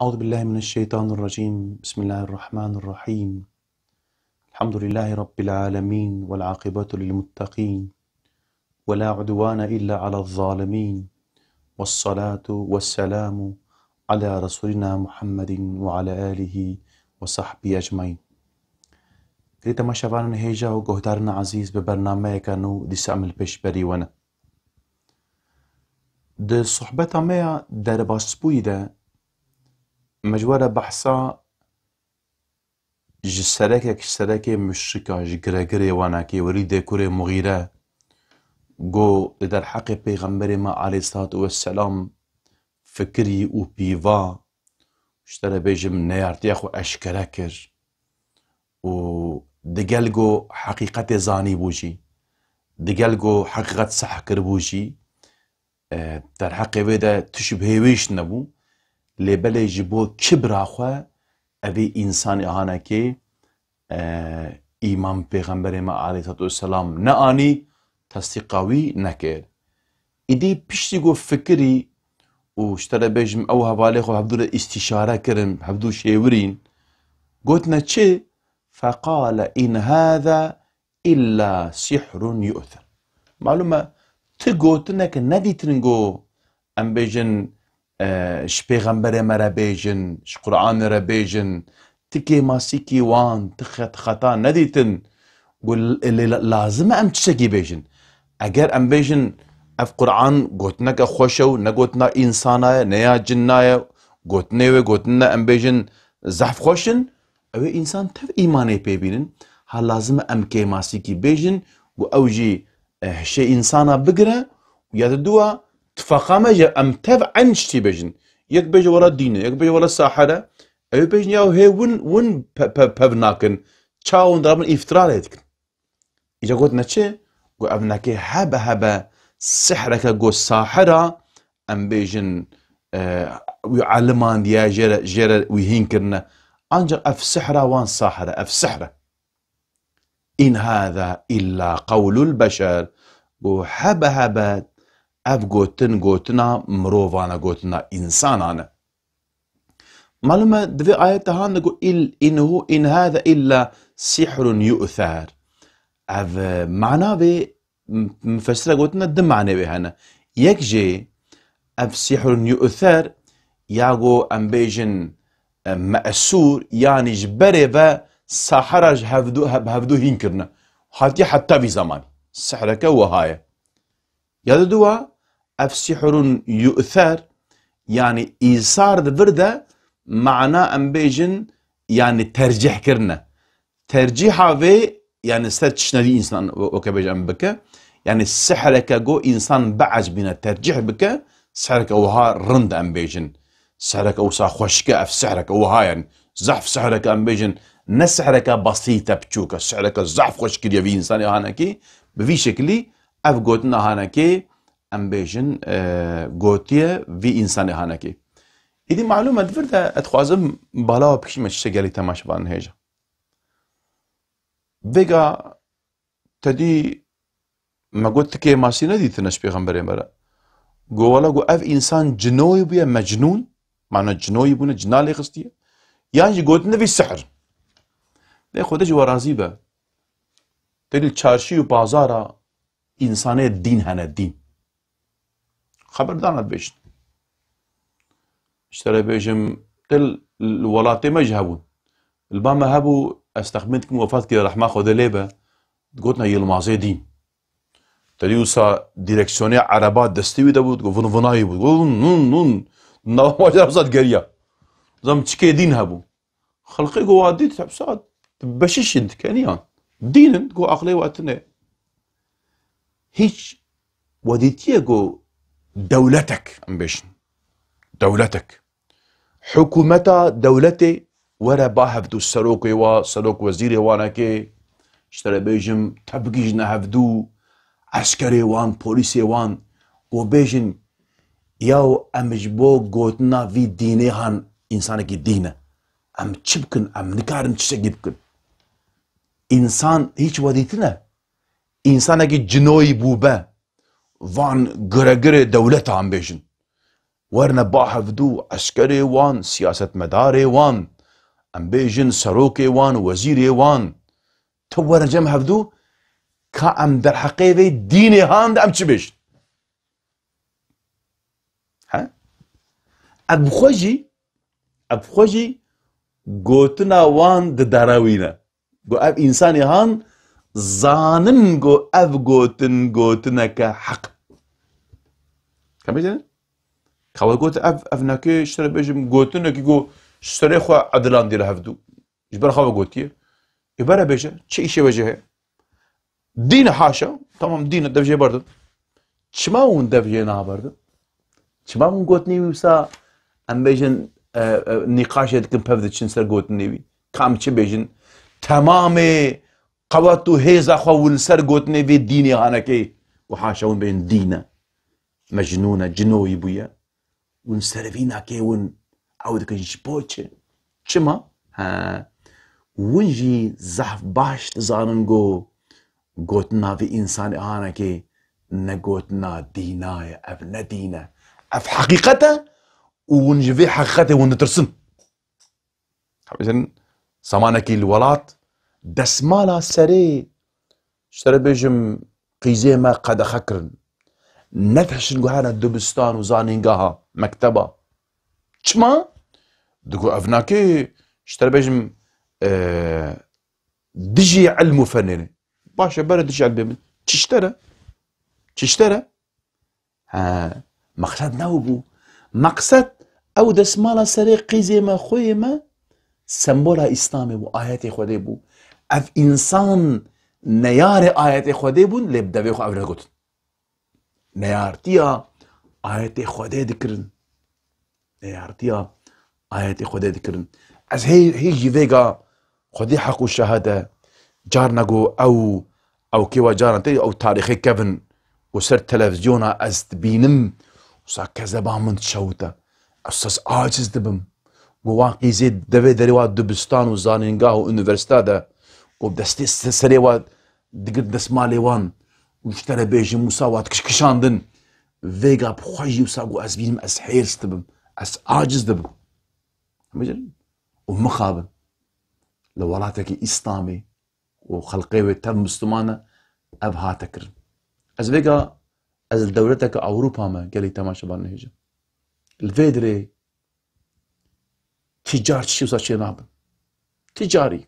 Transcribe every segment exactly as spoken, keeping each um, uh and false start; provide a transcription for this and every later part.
أعوذ بالله من الشيطان الرجيم. بسم الله الرحمن الرحيم. الحمد لله رب العالمين، والعاقبة للمتقين، ولا عدوان إلا على الظالمين، والصلاة والسلام على رسولنا محمد وعلى آله وصحبه أجمعين. Girê temaşevanên hêja û guhdarên ezîz, bi bernameyeke nû dîsa em li pêşberî we ne. Di sohbeta me ya derbasbûyî de me ji we re behsa ji serekek, ji serekê muşrika, ji giregirê wanakê, Welîdê kurê Muxîre, ku di derheqê Pêxemberê me aleyhisselatu vesselam fikirî û pîva, ji te re bêjim, neyartiya xwe eşkere kir û digel ku heqîqetê zanîbû jî, digel ku heqîqet seh kiribû jî, e, derheqê wê de tu şibhê wê jî nebû. Lê belê ji bo kibra xwe evî însanê hanekê, e, îman Pêxemberê me aleyhisselatu vesselam neanî, tesdîqa wî nekir. Îdî piştî ku fikirî û ji te re bêjim ew hevalê xwe hevdû re îstîşare kirin, hevdû şêwirîn, gotine çi? Feqale in hâzâ illâ sihrun yu'ther. Malûm e, ti gotineke nedîtin ku em bêjin, e, ji pêxemberê me re bêjin, ji Qur'anê re bêjin, ti kêmasîkî wan, ti xet-, xeta nedîtin. Ku l-, lê la-, lazim e em tiştekî bêjin. Eger em bêjin, ev Qur'an gotineke xweş e û ne gotina însana ye, ne ya cinna ye, gotinê wê gotinine em bêjin zehf xweş in, ew ê însan tev îmanê pê bînin. Ha lazim e em kêmasîkî bêjin, ku ew jî, e, hişê însana bigire û ya di dua tifaqa me jî em tev eyn tiştî bêjin. Yek bêje wela dîn e, yek bêje wela sahir e. Ew ê bêjin ya hê win, win pe-, pe-, pev nakin. Çawa hûn dira min îftira lê dikin? Îca gotine çi? Got, ev neke hebe hebe sihreke, got, sahira, em bêjin, e, wî elimandiye, jê re, jê re wî hîn kirine. Ancaq ev sihra wan sahir e, ev sihr e. In hâzâ illâ qewlul beşer. Got, hebe hebe ev gotin, gotina mirovan e, gotina însanan e. Malûm e, di vê ayete han de got, il, in hu, in hâze illa sihrun yu'ther. Ev, e, mana vê, m-, mufessire gotine, du mane vê hene. Yek jê, ev sihrun yu'ther, ya go em bêjin, e, me'sûr, yanî ji berê ve sahira ji hevdu, hev-, hevdu hîn kirine. Hatiye heta vî zamanî. Sihreke wiha ye. Ya di dua, ev sihrun yu'ther, yanî îsar di vir de mana em bêjin, yanî tercîh kirine. Tercîha vê, yanî ser tiştine dî însan, weke bêje em bike. Yanî sihreke go însan biecbîne tercîh bike, sihreke wiha rind em bêjin. Sihreke wisa xweşik e, ev sihreke wiha, yanî zehf sihreke em bêjin, ne sihreke besît e, piçûk e, sihreke zehf xweş kiriye vî însanê hanekî, bi vî şekilî ev gotina hanekê, em bêjin, e, gotiye vî însanê hanekê. Îdî malûm e, di vir de ez dixwazim bala we bikişîme tiştê gelî temaşevanên hêja. Vêga te dî me got, ti kêmasî nedîtine ji pêxemberê me re. Got, wela, got, ev însan cinoyî bûye, mecnûn, mana cinoyî bûne, cina lê xistiye. Yan jî gotine vî sihr. Lê Xwedê ji we razî be. Te dî li çarşî û pazara însanê dîn hene, dîn. Xeberdana dibêjin. Ji te re bêjim, te li, li welatê me jî hebûn. Li ba me hebû, ez texmîn dikim wefat kiriye, rehma Xwedê lê be, digotina Yilmazê dîn. Te dî wisa dîreksiyonê ereba destê wî de bû, digot vin vinayî bû. Digot vin, vin, vin. Nava ma jî re wisa digeriya. Dizam çikê dîn hebû. Xelqê ku wa dît, hepsa, beşîşin dikeniyan. Dîn in, ku aqlê we tune. Hîç we dîtiye ku dewletek, em bêjin, dewletek, hikûmeta dewletê were ba hevdû serokê wa, serok wezîrê wanekê, ji te re bêjim, tebgîjne hevdû, eskerê wan, polîsê wan, ku bêjin, yaw em ji bo gotina vî dînê han, însanekî dîn e. Em çi bikin? Em nikarin tiştekî bikin. Însan hîç we dîtine? Însanekî cinoyî bûbe, van giregirê dewleta em bêjin. werne ba hevdû, eskerê wan, siyasetmedarê wan, em bêjin serokê wan, wezîrê wan, tu were cem hevdû, ka em derheqê vê dînê han de em çi bêjin? He? Ev xwe jî, ev xwe jî gotina wan diderawîne. Go ev însanê han zanin go ev gotin gotineke heq. Ka bêjin? Ka we got ev, ev neke ji te re bêjim gotinekî go ji serê xwe edilandî li hevdû. Ji ber xwe ve gotiye. Ê bere bêje, çi îşê we jê heye? Dîn e haşa, tamam dîn e, dev jê berdin. Çima hûn dev jê naberdin? Çima hûn gotinê wî wisa em bêjin, e, e, nîqaşê dikin pev diçin ser gotinê wî? Kam çi bêjin? Temamê qewet û hêza xwe hûn ser gotinê vê dînê hanekê û haşa hûn bêjin dîn e. Mecnûn e, cinoyî bûye. Hûn serivînakê hûn ew dikin ji bo çi? Çima? He, hûn jî zehf baş dizanin ku gotina vî însanê hanekê ne gotina dîna ye, ev ne dîn e. Ev heqîqet e û hûn ji vê heqîqetê hûn ditirsin. Hemî zemanekî li welat desmala serê, ji te re bêjim, qîzê me qedexe kirin. Nedihişin guhana dibistan û zanîngeha, mekteba. Çima? Digo ev nakê, ji te re bêjim, e, dijî ilm û fenê ne. Baş e, bere dijî ilmê min. Çi ji te re? Çi ji te re? He, meqsed ne ew bû. Meqsed ew desmala serê qîzê me, xweyê me, sembola Îslamê bû, ayetê Xwedê bû. Ev însan neyarê ayetê Xwedê bûn, lê bi devê xwe ev negotin. Neyartiya ayetê Xwedê dikirin. Neyartiya ayetê Xwedê dikirin. Ez hê, hê jî vêga Xwedê heq û şahid e. Carna ku ew, ew kêwa caran tê ew tarîxê kevin û ser televîzyona ez dibînim, wisa kezeba min dişewite. Ez, ez aciz dibim. Ku wan qîzê devê derê wa dibistan û zanîngah û unîversîta de û destê se-, serê wa digir desmalê wan û ji te re bêjim wisa wa dikişkişandin. Vêga bi xwe jî wisa ku ez bînim ez hêrs dibim. Ez aciz dibim. Hemî û mixabin. Li welatekî Îslamê û xelqê wê tev Misliman e, ev hate kirin. Ez vêga, ez li dewleteke Ewropa me, gelî temaşevan nehêjim. Li vê dirê ti car tiştî wisa çê nabin. Ti carî.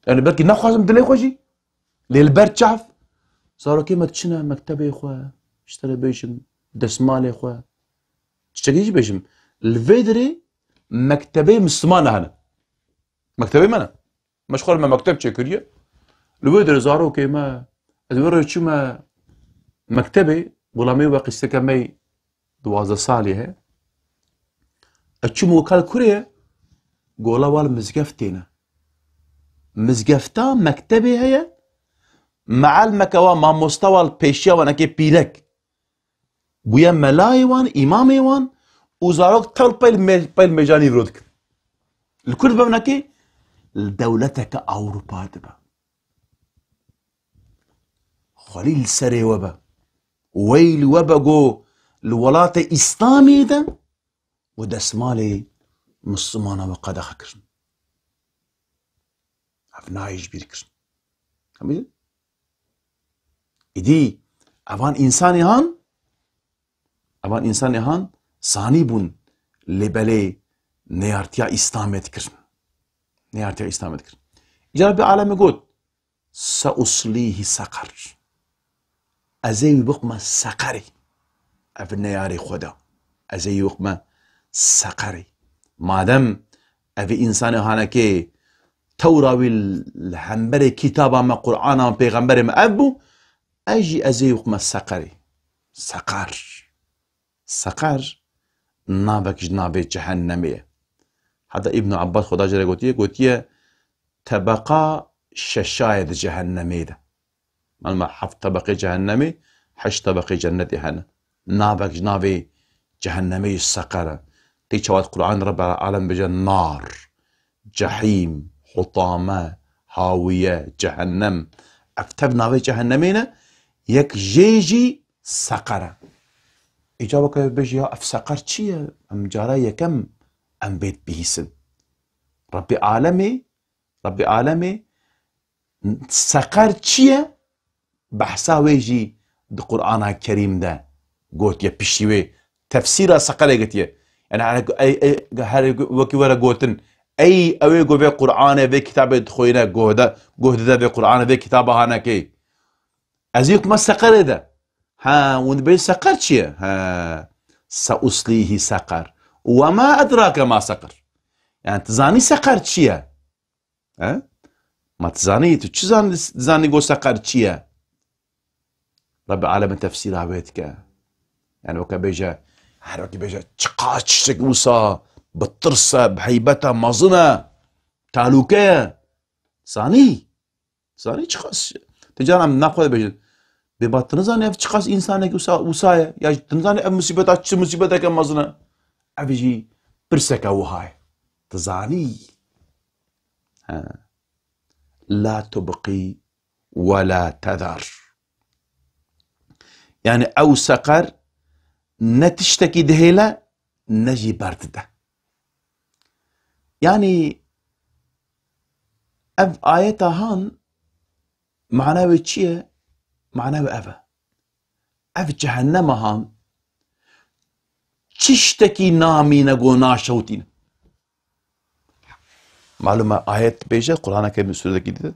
Yani belkî naxwazim dilê xwe jî, lê li ber çav zarokê me diçine mektebê xwe, ji te re bêjim, desmalê xwe. Çiçekê jî bêjim, li vê dirê mektebê Misliman hene. Mektebê me ne. Me ji xwe re me mekteb çêkiriye. Li wê derê zarokê me, ez wê re çûme mektebê, gulamê we qîsteke me duwazdeh salî heye. Ez çûm û kal kurê ye, gola wa li mizgeftê ne. Mizgefta mektebê heye, mealmeke wa, mamosta wa li pêşiya wan eke pîrek. Bûye melayê wan, îmamê wan û zarok tewl pey li me-, pey li mêjanî viro dikin. Li ku dibe vinekê? Li dewleteke Ewropa dibe. Xwelî li serê we be. Weyl we be go li welatê Îslamê de û desmalê Mislimana we qedexe kirin. Ev nayê ji bîr kirin. Hemî? Îdî evan însanê han, evan însanê han zanî bûn lê belê neyartiya Îslamê dikirin. Neyartiya Îslamê dikirin. Îca bi alemê got, "Seuslîhi seqer." Ez ê wî bixme seqerê. Ev neyarê Xweda. Ez ê wî bixme seqerê. Madem ev însanê hanekê tewra wî li hemberê kitaba me, Qur'ana me, pêxemberê me ev bû, ez jî ez ê wî bixme seqerê. Seqer. Seqer navek ji navê cehennemê ye. Heta Îbn Abbas, Xweda jê re gotiye, gotiye, tebeqa şeşayê di cehennemê de. Maluma heft tebeqê cehennemê, heşt tebeqê cennetê hene. Navek ji navê cehennemê jî seqer e. Tê çawa di Qur'an Rebbe Alem bêje nar, cehîm, hutame, hawiye, cehennem. Ev tev navê cehennemê ne, yek jê jî seqer e. Îca weke bêjî, ya ev seqer çi ye? Em cara yekem em bêt bihîsin. Rabbî Alemê, Rabbî Alemê seqer çi ye? Behsa wê jî di Qur'ana Kerîm de gotiye, piştî wê tefsîra seqerê gotiye. Yani her, ey, ey, her wekî were gotin, ey, ew ê ku vê Qur'anê, vê kitabê dixwîne, guh de, guh dide vê Qur'anê, vê kitaba hanekê. Ez yê kuma seqerê de. Ha, hûn dibên seqer çi ye? Ha, seuslîhî seqer. Ve ma edrake ma seqer. Yani tu zanî seqer çi ye? He? Ma tu zanî, tu çi zan-, zanî go seqer çi ye? Rabbî Alemê tefsîra wê dike. Yani weke bêje, her wekî bêje, çiqas tiştek wisa bi tirse, bi heybete mezin e, talûke ye. Zanî? Zanî çiqas? Ti caran em nav xwe de bêjin. Bê ba tu nizanî ev çiqas însanekî wisa, wisa ye? Ya tu nizanî ev musîbeta çi musîbeteke mezin e? Ev jî pirseke wiha ye. Tu zanî? He. La tubqî ve la tedar. Yani ew seqer ne tiştekî dihêle, ne jî berdide. Yani ev ayeta han mana wê çi ye? Mana wê ev e. Ev cehennema han çiştekî namîne go naşewtîne. Malum e ayet dibêje, Qur'ana Kerim sûredekî dide,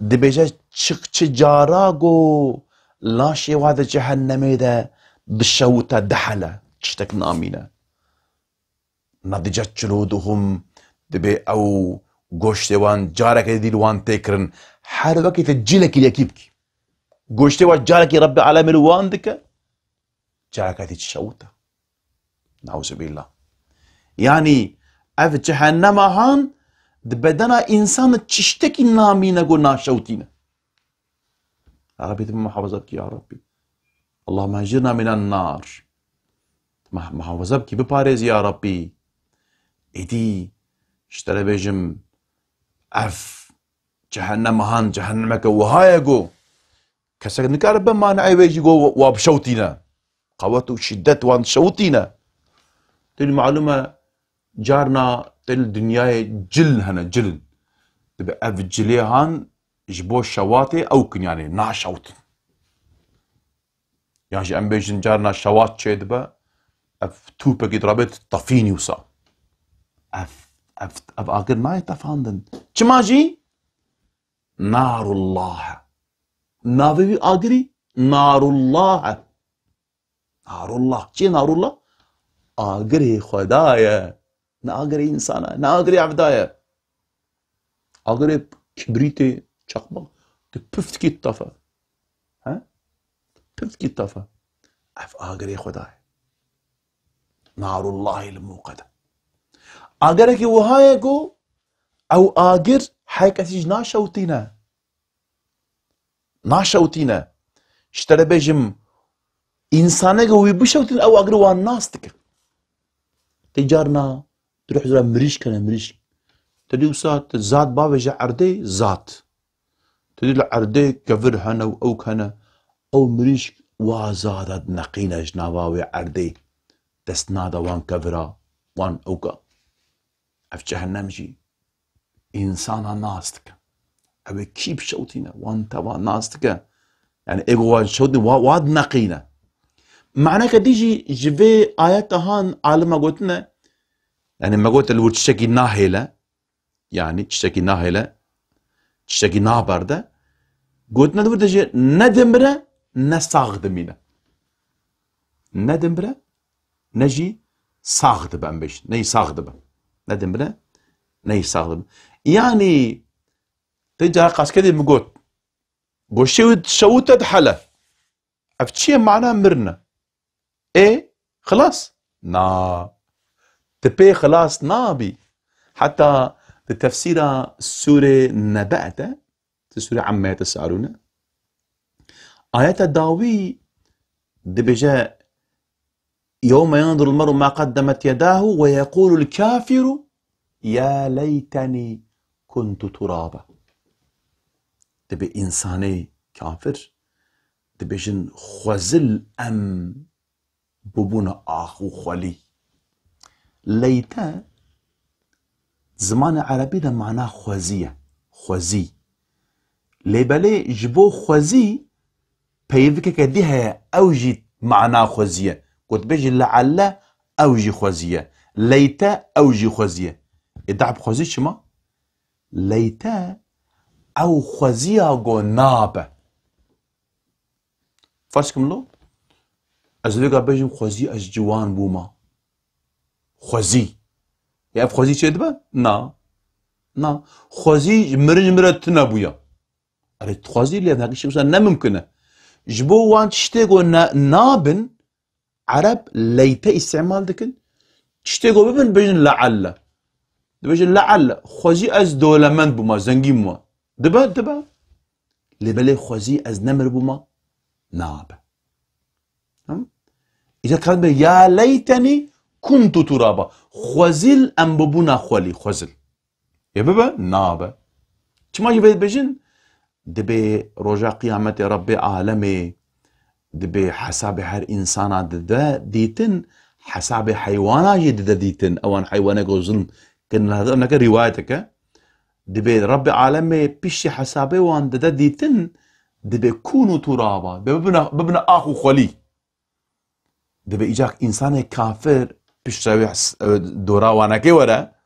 dibêje, çi, çi cara go laşê wa di cehennemê de dişewite, dihele, tiştek namîne. Nadicet culuduhum, dibê ew goştê wan careke dî li wan tê kirin. Her wekî te cilekî li yekî bikî. Goştê wan carekî Rebbê Alemê li wan dike, careke dî dişewite. Nauzubillah. Yani ev cehennema han di bedena însan de tiştekî namîne go naşewtîne. Ya Rabbî, tu min muhafaza bikî, ya Rabbî. Allahümme ecirna minen nar. Tu mah-, muhafaza bikî, biparêzî, ya Rabbî. Êdî, ji te re bêjim, ev cehennem han, cehennemeke wiha ye go kesek nikare be maneyê wê jî go wa bişewtîne. Qewet û şiddet wan dişewitîne. Têlî malum e, carna têlî dinyayê cil hene, cil. Dibe ev cilê han ji bo şewatê ew kin, yani naşewtin. Yan jî em bêjin carna şewat çê dibe, ev tûpekî dirabê tefînî wisa. Ev, ev, ev agir nayê tefandin. Çima jî? Narullah e. Navê wî agirî Narullah e. Narullah. Çi ye Narullah? Agirê Xweda ye. Ne agirê însan e, ne agirê evda ye. Agirê kibrîtê, çakmak, tu pif dikî tafe. He? Tu pif dikî tafe. Ev agirê Xweda ye. Narullahî l-muqede. Agerekî wiha ye ku ew agir her kesî jî naşewtîne. Naşewtîne. Ji te re bêjim, însaneke wî bişewtîne, ew agir wan nas dike. Tê carna, tu rih zira mirîşk hene, mirîşk. Te dî wisa tu zat bavêje erdê, zat. Tu dî li erdê kevir hene û ewk hene. Ew mirîşk wa zada dineqîne ji nava wê erdê. Dest nade wan kevira, wan ewka. Ev cehennem jî însana nas dike. Ew ê kî bişewtîne, wan teva nas dike. Yani ê ku wan şewtîne, wa, wa dineqîne. Maneke dî jî ji vê ayeta han alima gotine, yani me gote li wir tiştekî nahêle, yani tiştekî nahêle, tiştekî naberde. Gotine li wir de jî ne dimire, ne sax dimîne. Ne dimire, ne jî sax dibe, em bêjin. Ne jî sax dibe. Ne dimire, ne jî sax dibe. Yani, te cara qaskedê min got, goştê wî şewite dihele. Ev çi ye mana mirine? Ê, xilas? Na. Tu pê xilas nabî. Heta di tefsîra sûrê Nebe de, di sûrê Emme Yetesaalûne, ayeta dawî dibêje, "Yewme yanzurul mer'u ma qeddemet yedahu ve yequlul kafiru ya leyteni kuntu turaba." Dibê însanê kafir dibêjin, "Xwezil em bûbûna ax û xwelî. Leyte zimanê erebî de mana xwezî ye. Xwezî. Lê belê ji bo xwezî peyvikeke dî heye, ew jî mana xwezî ye. Ku dibêjî leelle, ew jî xwezî ye. Leyte, ew jî xwezî ye. Ê dehb xwezî çima? Leyte ew xweziya go nabe. Ferz kim lo? Ez vêga bêjim xwezî ez ciwan bûma. Xwezî. Ya ev xwezî çê dibe? Na. Na. Xwezî mirin ji min re tune bûya. Erê xwezî lê ev hekî şiksa ne mimkin e. Ji bo wan tiştê go ne, nabin, Ereb leyte îstîmal dikin. Tiştê go bibin, bêjin leelle. Dibêjin leelle. Xwezî ez dewlemend bûma, zengîn bûma. Dibe, dibe. Lê belê xwezî ez nemir bûma, nabe. Him? Îca dikare be, ya leytenî kuntu turaba. Xwezil em bibûna xwelî, xwezil. Ê bibe? Nabe. Çima jî vê dibêjin? Dibê roja qiyametê Rebbê alemê dibê hesabê her însana dide dîtin, hesabê heywana jî dide dîtin. Ewan heywaneko zulm kirin, neke rîwayeteke. Dibê Rebbê alemê piştî hesabê wan dide dîtin, dibê kûnû turaba, dibê bibine, bibine ax û xwelî. Dibê îcak însanê kafir piştre wê hes-, dora wanekê were,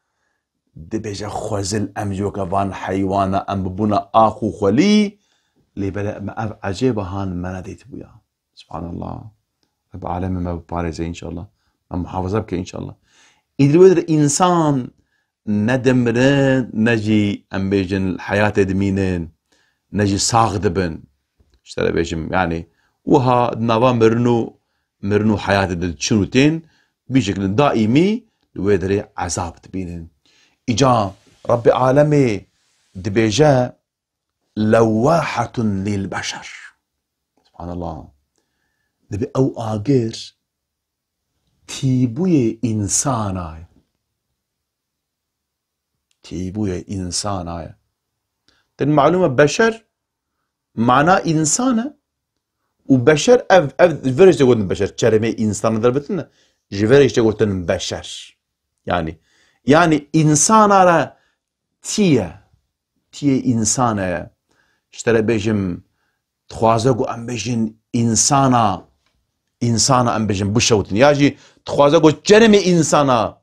dibêje xwezil em jî weke van heywana em bibûna ax û xwelî, lê belê me ev ecêba han me nedîtibûya. Subhanallah. Reb alemê me biparêze înşallah. Me muhafaza bike înşallah. Îdî wê dir însan ne dimirin, ne jî em bêjin heyatê dimînin, ne jî sax dibin. Ji te re bêjim, yanî wiha di nava mirin û, mirin û heyatê de diçin û tên, bî şeklin daîmî li wê derê ezab dibînin. Îca Rebbê alemê dibêje, lewwahetun lil beşer. Subhanallah. Dibê ew agir tîbûyê însana ye. Tîbûyê însana ye. Tên malûm e beşer mana însan e û beşer ev, ev ji vê re işte gotin beşer. Çeremê însan derbitin e. Ji vê re işte gotin beşer. Yani, yani însana re tiye. Tiyê însana ye. Ji te re bêjim, dixwaze ku em bêjin însana, însana em bêjin bişewtin. Ya jî dixwaze ku çeremê însana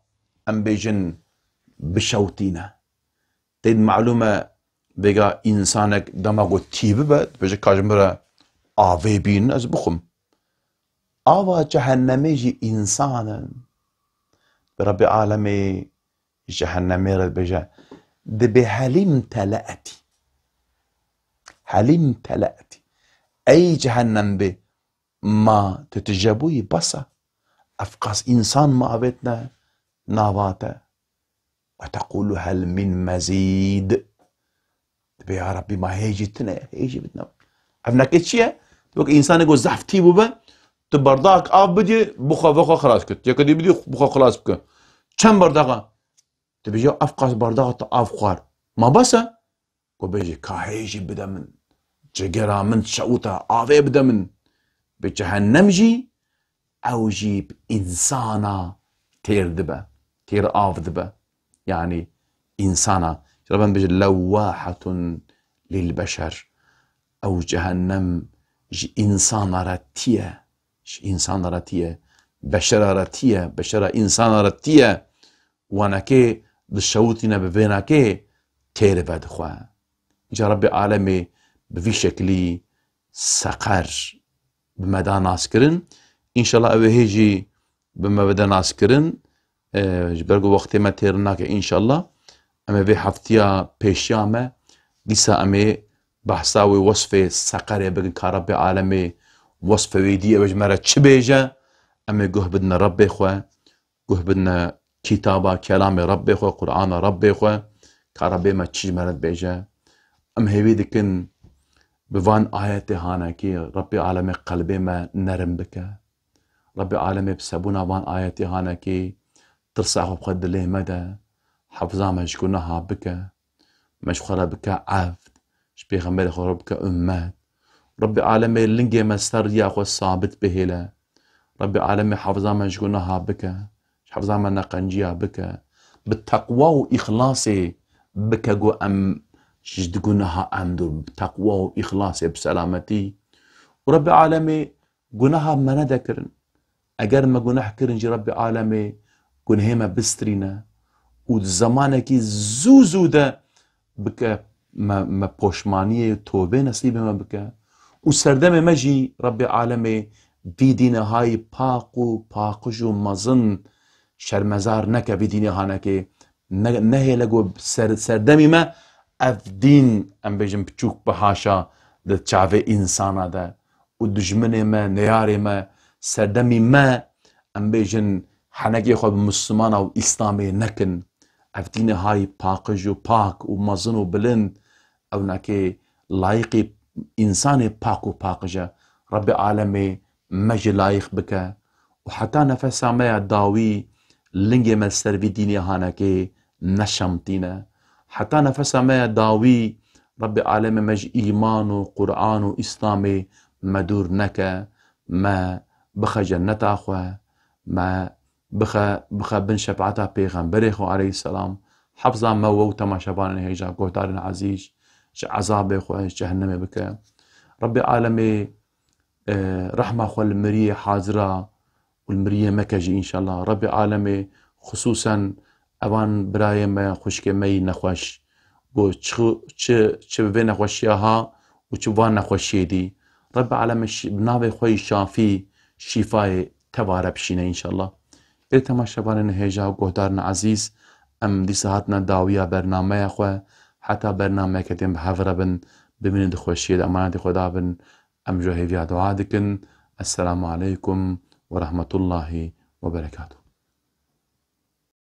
em bêjin bişewtîne. Tên malûm e, vêga însanek dema ku tî bibe, dibêje ka ji min re avê bînin ez bixwim. Ava cehennemê jî însan in. Bi Rebbê alemê cehennemê re dibêje, dibê helîm tele'etî. Helîm tele'etî. Ey cehennem bê, ma tu tije bûyî, bes e. Ev qas însan ma avêtine nava te. Ve tequlu hel min mezîd. Dibê ya Rabbî ma hê jî tune, hê jî bidine. Ev neke çi ye? Wek însanê ku zehf tî bûbe, tu berdaq av bidî, bixwe, vexwe xilas kir. Yeke dî bidî, bixwe xilas bike. Çend berdaqa? Dibêje ev qas berdaqa te av xwar. Ma bes e? Ku bêjî ka hê jî bide min. Cigera min şewite, avê bide min. Bi cehennem jî ew jî bi însana têr dibe, têr av dibe. Yanî însana. Ji re ben bêje lewwahetun lil beşer. Ew cehennem ji însana re tiye. Ji însana re tiye. Beşera re tiye. Beşera însana re tiye. Wanekê dişewitîne bi vênekê têr vedixwe. Îca Rebbê alemê bi vî şeklî seqer bi me da naskirin. Înşallah ew ê hê jî bi me bide naskirin. E, ji ber ku wextê me têr nake înşallah. Em ê vê heftiya pêşiya me dîsa em ê behsa wê wesfê seqerê bikin ka Rebbê alemê wesfê wê dî ew ê ji me re çi bêje. Em ê guh bidine Rebbê xwe. Guh bidine kitaba, kelamê Rebbê xwe, Qur'ana Rebbê xwe, ka Rebbê me çi ji me re dibêje. Em hêvî dikin bi van ayetê hanekî Rebbê alemê qelbê me nerm bike. Rebbê alemê bi sebûna van ayetê hanekî tirsa xwe bi xwe dilê me de, hefza me ji guneha bike. Me ji xwe re bike evd, ji pêxemberê xwe re bike ummet. Rebbê alemê lingê me ser riya xwe sabit bihêle. Rebbê alemê hefza me ji gunaha bike, ji hefza me neqenciya bike. Bi teqwa û îxlasê bike ku em ji gunaha em dûr, bi teqwa û îxlasê, bi selametî. Û Rebbê alemê gunaha me nede kirin. Eger me guneh kirin jî Rebbê alemê gunehê me bistirîne û di zemanekî zû zû de bike me, me poşmaniyê, tobê nesîbê me bike. Û serdemê me jî Rebbê alemê vî dînê hayî pak û paqij û mezin şermezar neke vî dînê hanekê. Ne, nehêle ku ser, serdemî me ev dîn, em bêjin, piçûk bihaşa di çavê însana de û dijminê me, neyarê me, serdemî me, em bêjin, henekê xwe bi Mislimana û Îslamê nekin. Ev dînê hayî paqij û pak û mezin û bilind, ew nekê layiqî însanê pak û paqij e. Rebbê alemê me jî layiq bike û heta nefesa me ya dawî lingê me li ser vî dînê hanekê neşemtîne. Heta nefesa me ya dawî Rebbê alemê me ji îman û Quran û Îslamê me dûr neke, me bixe cenneta xwe, me bixe, bixe bin şefaeta Pêxemberê xwe aleyhisselam, hefza me we û temaşevanên hêja, guhdarên ezîz, ji ezabê xwe, ji cehennemê bike. Rebbê alemê, e, rehma xwe li miriyê hazira û li miriyê meke jî înşallah. Rebbê alemê xisûsen evan birayê me, xwişkê me yî nexweş, ku çi, çi, çi bi vê nexweşiya ha û çi van nexweşiyê dî. Rebbê alemê şi-, bi navê xwe yî şafî, şîfayê tevare bişîne înşallah. Ê temaşevanên hêja û guhdarên ezîz, em dîsa hatine dawiya bernameya xwe. Heta bernameyeke din bi hev re bin, bimînin di xweşiyê de, emanetê Xweda bin. Em ji hêviya dua dikin. Esselamu aleykum ve rahmetullahi ve berekatuh.